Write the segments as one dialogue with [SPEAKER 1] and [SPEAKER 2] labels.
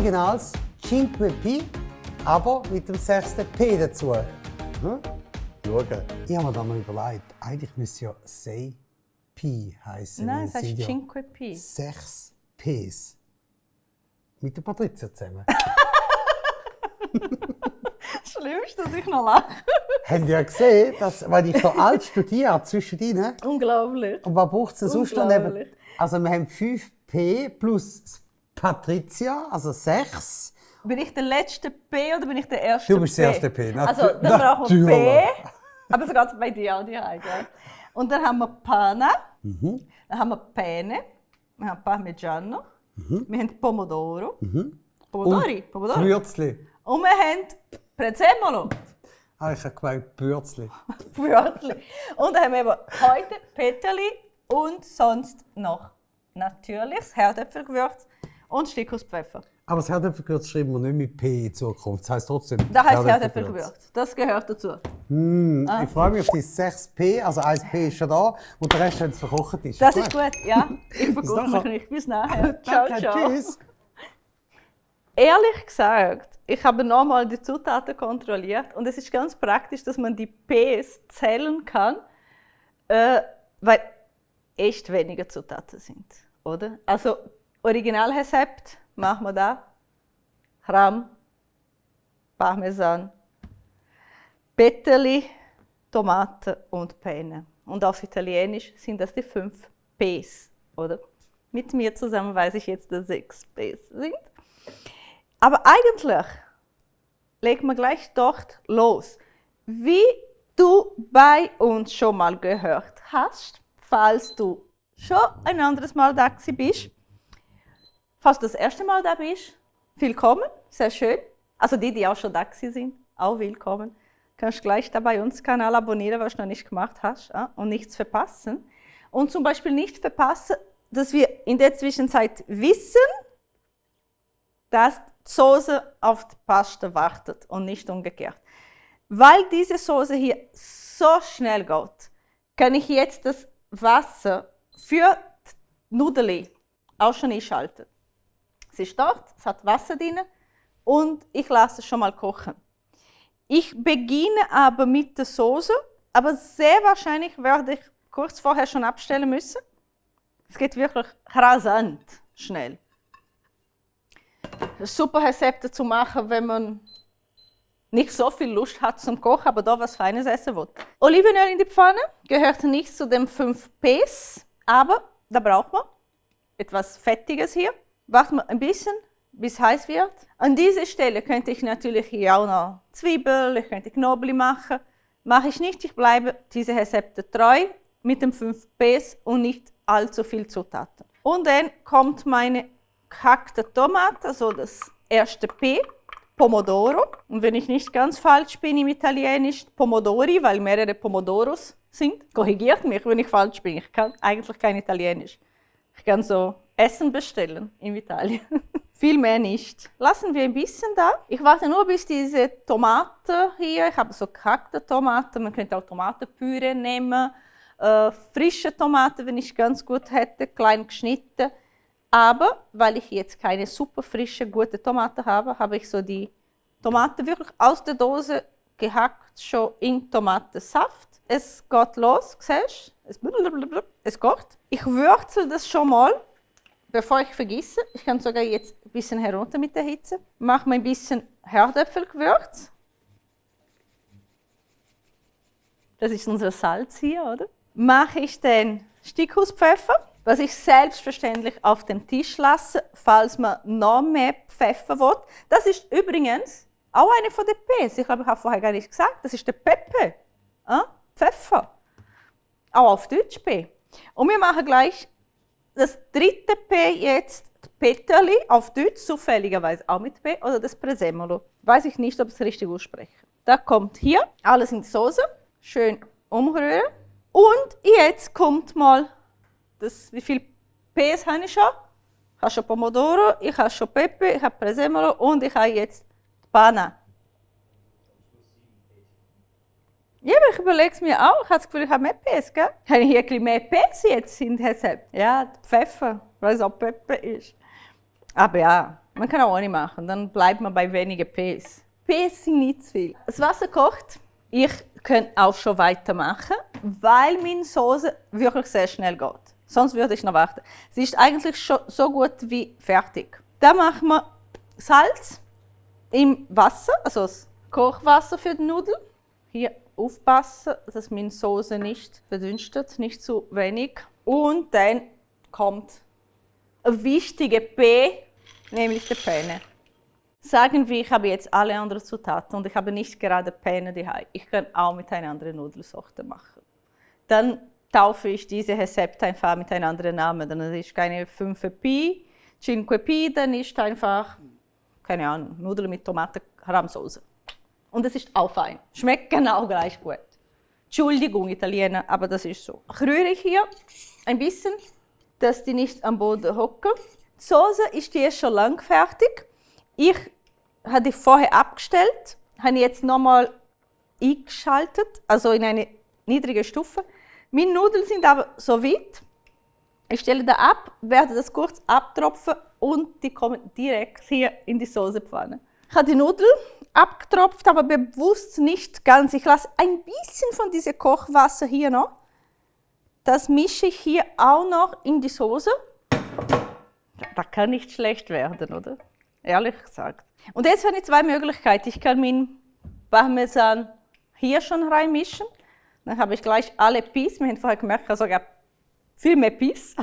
[SPEAKER 1] originales Cinque Pi, aber mit dem 6. P dazu. Schauen. Ich habe mir da mal überlegt, eigentlich müsste ja Sei Pi heißen.
[SPEAKER 2] Nein, es heißt Cinque Pi.
[SPEAKER 1] 6 Ps. Mit der Patrizia zusammen.
[SPEAKER 2] Schlimm ist, dass ich noch lache.
[SPEAKER 1] Habt ihr ja gesehen, dass, wenn ich so alt studiere, zwischendrin,
[SPEAKER 2] Unglaublich.
[SPEAKER 1] und was braucht es denn sonst noch
[SPEAKER 2] Unglaublich.
[SPEAKER 1] neben? Also wir haben 5P plus Patrizia, also 6.
[SPEAKER 2] Bin ich der letzte P oder bin ich der erste P?
[SPEAKER 1] Du bist der erste P.
[SPEAKER 2] Also, dann brauchen wir P, aber so geht es bei dir auch die gell? Und dann haben wir Pana, dann haben wir Pene, wir haben Parmigiano, wir haben Pomodoro, Pomodori, Pomodoro.
[SPEAKER 1] Würzli.
[SPEAKER 2] Und wir haben Prezzemolo,
[SPEAKER 1] Ah, ich habe gemeint Bürzli.
[SPEAKER 2] Würzli. Und dann haben wir eben heute Peterli und sonst noch natürliches Herdöpfelgewürz und Stickhauspfeffer.
[SPEAKER 1] Aber das Herdöpfelgewürz schreiben wir nicht mit P in Zukunft. Das heisst trotzdem
[SPEAKER 2] Das heisst Herdöpfelgewürz. Das gehört dazu.
[SPEAKER 1] Ich freue mich auf die 6P, also 1P ist schon da und der Rest, wenn es verkocht ist.
[SPEAKER 2] Das ist gut, ja. Ich vergucke
[SPEAKER 1] Bis
[SPEAKER 2] mich
[SPEAKER 1] nachher.
[SPEAKER 2] nicht. Bis nachher. Ciao,
[SPEAKER 1] Danke,
[SPEAKER 2] ciao.
[SPEAKER 1] tschüss.
[SPEAKER 2] Ehrlich gesagt, ich habe nochmal die Zutaten kontrolliert und es ist ganz praktisch, dass man die Ps zählen kann, weil echt weniger Zutaten sind, oder? Also Originalrezept machen wir da: Rahm, Parmesan, Peterli, Tomaten und Penne. Und auf Italienisch sind das die 5 Ps, oder? Mit mir zusammen weiß ich jetzt, dass 6 Ps sind. Aber eigentlich legen wir gleich dort los. Wie du bei uns schon mal gehört hast, falls du schon ein anderes Mal da bist, falls du das erste Mal da bist, willkommen, sehr schön. Also die auch schon da sind, auch willkommen. Du kannst gleich da bei uns Kanal abonnieren, was du noch nicht gemacht hast, und nichts verpassen. Und zum Beispiel nicht verpassen, dass wir in der Zwischenzeit wissen, dass die Soße auf die Pasta wartet und nicht umgekehrt. Weil diese Soße hier so schnell geht, kann ich jetzt das Wasser für die Nudeln auch schon einschalten. Es ist dort, es hat Wasser drin und ich lasse es schon mal kochen. Ich beginne aber mit der Soße, aber sehr wahrscheinlich werde ich kurz vorher schon abstellen müssen. Es geht wirklich rasant schnell. Ein super Rezept zu machen, wenn man nicht so viel Lust hat zum Kochen, aber da was Feines essen will. Olivenöl in die Pfanne gehört nicht zu den 5 Ps, aber da braucht man etwas Fettiges hier. Warten wir ein bisschen, bis es heiß wird. An dieser Stelle könnte ich natürlich hier auch noch Zwiebeln, ich könnte Knoblauch machen. Mache ich nicht, ich bleibe diese Rezepte treu mit den 5 Ps und nicht allzu viel Zutaten. Und dann kommt meine gehackte Tomate, also das erste P, Pomodoro. Und wenn ich nicht ganz falsch bin im Italienisch, Pomodori, weil mehrere Pomodoros sind. Korrigiert mich, wenn ich falsch bin. Ich kann eigentlich kein Italienisch. Ich kann so Essen bestellen in Italien. Viel mehr nicht. Lassen wir ein bisschen da. Ich warte nur, bis diese Tomate hier, ich habe so gehackte Tomaten, man könnte auch Tomatenpüree nehmen, frische Tomaten, wenn ich ganz gut hätte, klein geschnitten. Aber weil ich jetzt keine super frische, gute Tomate habe, habe ich so die Tomate wirklich aus der Dose gehackt, schon in Tomatensaft. Es geht los, siehst du? Es kocht. Ich würze das schon mal, bevor ich vergesse. Ich kann sogar jetzt ein bisschen herunter mit der Hitze. Mache mir ein bisschen Herdöpfelgewürz. Das ist unser Salz hier, oder? Mache ich den Stickhauspfeffer, was ich selbstverständlich auf dem Tisch lasse, falls man noch mehr Pfeffer will. Das ist übrigens auch eine von den Ps. Ich glaube, ich habe vorher gar nicht gesagt. Das ist der Pepe. Pfeffer. Auch auf Deutsch P. Und wir machen gleich das dritte P jetzt, Peterli, auf Deutsch zufälligerweise auch mit P, oder das Prezzemolo. Weiß ich nicht, ob ich es richtig ausspreche. Da kommt hier alles in die Soße. Schön umrühren. Und jetzt kommt mal das, wie viele Ps habe ich schon? Ich habe schon Pomodoro, ich habe schon Pepe, ich habe Prezzemolo und ich habe jetzt Pana. Ja, aber ich überlege es mir auch. Ich habe das Gefühl, ich habe mehr Ps, gell? Habe ich hier ein bisschen mehr Ps jetzt in Rezept? Ja, Pfeffer, weil es auch Pepe ist. Aber ja, Man kann auch ohne machen, dann bleibt man bei wenigen Ps. Ps sind nicht zu viel. Das Wasser kocht. Ich kann auch schon weitermachen, weil meine Soße wirklich sehr schnell geht. Sonst würde ich noch warten. Sie ist eigentlich schon so gut wie fertig. Dann machen wir Salz im Wasser, also das Kochwasser für die Nudeln. Hier aufpassen, dass meine Soße nicht verdünstet, nicht zu wenig. Und dann kommt ein wichtiger P, nämlich die Penne. Sagen wir, ich habe jetzt alle anderen Zutaten und ich habe nicht gerade Penne daheim. Ich kann auch mit einer anderen Nudelsorte machen. Dann taufe ich diese Rezepte einfach mit einem anderen Namen. Dann ist keine 5P, 5P, dann ist einfach, keine Ahnung, Nudeln mit Tomaten-Rahmsauce. Und es ist auch fein. Schmeckt genau gleich gut. Entschuldigung, Italiener, aber das ist so. Ich rühre hier ein bisschen, dass die nicht am Boden hocken. Die Soße ist jetzt schon lang fertig. Ich habe die vorher abgestellt, habe jetzt nochmal eingeschaltet, also in eine niedrige Stufe. Meine Nudeln sind aber so weit. Ich stelle da ab, werde das kurz abtropfen und die kommen direkt hier in die Soßepfanne. Ich habe die Nudeln abgetropft, aber bewusst nicht ganz. Ich lasse ein bisschen von diesem Kochwasser hier noch. Das mische ich hier auch noch in die Soße. Das kann nicht schlecht werden, oder? Ehrlich gesagt. Und jetzt habe ich zwei Möglichkeiten. Ich kann meinen Parmesan hier schon reinmischen. Dann habe ich gleich alle Peas. Wir haben vorher gemerkt, ich habe sogar viel mehr Peas.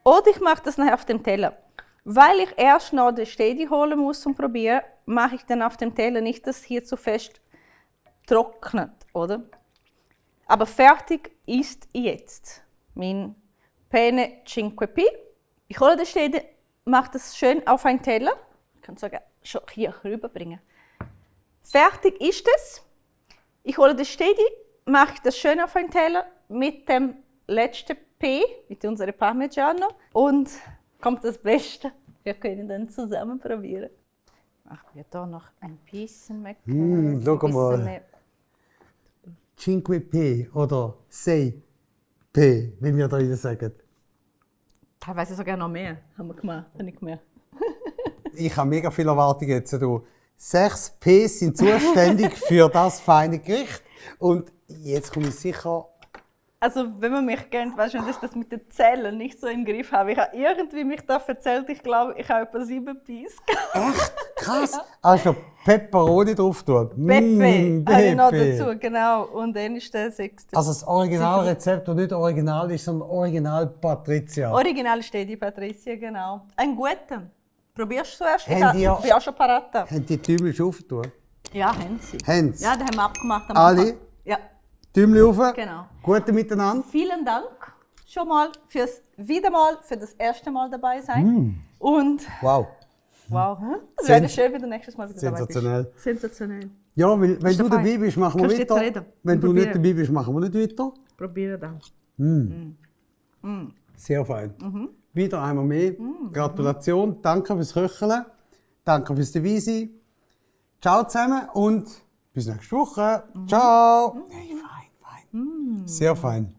[SPEAKER 2] Oder ich mache das nachher auf dem Teller. Weil ich erst noch den Steady holen muss zum Probieren, mache ich dann auf dem Teller nicht, dass es hier zu fest trocknet, oder? Aber fertig ist jetzt mein Penne 5P. Ich hole den Steady, mache das schön auf einen Teller. Ich kann es sogar schon hier rüberbringen. Fertig ist es. Ich hole den Steady, mache das schön auf einen Teller mit dem letzten P, mit unserem Parmigiano. Und kommt das Beste. Wir können dann zusammen probieren. Machen wir hier noch ein bisschen mehr.
[SPEAKER 1] Schau mal. 5P oder 6P, wie wir da wieder sagen.
[SPEAKER 2] Teilweise sogar noch mehr haben wir gemacht, habe ich gemerkt.
[SPEAKER 1] Ich habe mega viele Erwartungen jetzt. 6 P sind zuständig für das feine Gericht. Und jetzt komme ich sicher.
[SPEAKER 2] Also, wenn man mich kennt, weißt du, dass ich das mit den Zellen nicht so im Griff habe. Ich habe irgendwie mich da erzählt, ich glaube, ich habe etwa 7 Peas.
[SPEAKER 1] Echt? Krass! Hast du noch Peperoni drauf tun?
[SPEAKER 2] Pepe, habe ich noch dazu, genau. Und dann ist der 6.
[SPEAKER 1] Also das Originalrezept, das nicht original ist, sondern Original Patricia.
[SPEAKER 2] Original steht die Patricia, genau. Ein guter. Probierst du zuerst?
[SPEAKER 1] Haben die
[SPEAKER 2] Ich bin auch schon parat.
[SPEAKER 1] Haben die Tümel schon aufgetan?
[SPEAKER 2] Ja, haben sie.
[SPEAKER 1] Haben sie?
[SPEAKER 2] Ja, die haben wir abgemacht. am
[SPEAKER 1] Alle?
[SPEAKER 2] Anfang. Ja,
[SPEAKER 1] Tümel auf?
[SPEAKER 2] genau.
[SPEAKER 1] Gute miteinander?
[SPEAKER 2] Vielen Dank schon mal fürs Wiedermal, für das erste Mal dabei sein. Und
[SPEAKER 1] Wow.
[SPEAKER 2] wow, es wäre schön, wenn du nächstes Mal wieder
[SPEAKER 1] Sensationell.
[SPEAKER 2] dabei bist. Sensationell.
[SPEAKER 1] Ja, weil, wenn du
[SPEAKER 2] doch
[SPEAKER 1] dabei
[SPEAKER 2] fein.
[SPEAKER 1] bist, machen wir
[SPEAKER 2] Kannst jetzt
[SPEAKER 1] weiter.
[SPEAKER 2] reden.
[SPEAKER 1] Wenn du
[SPEAKER 2] Probieren.
[SPEAKER 1] nicht dabei bist, machen wir nicht weiter.
[SPEAKER 2] Probiere dann.
[SPEAKER 1] Sehr fein. Wieder einmal mehr. Gratulation. Danke fürs Köcheln. Danke fürs Dabeisein. Ciao zusammen und bis nächste Woche. Ciao. Hey, fein, fein. Sehr fein.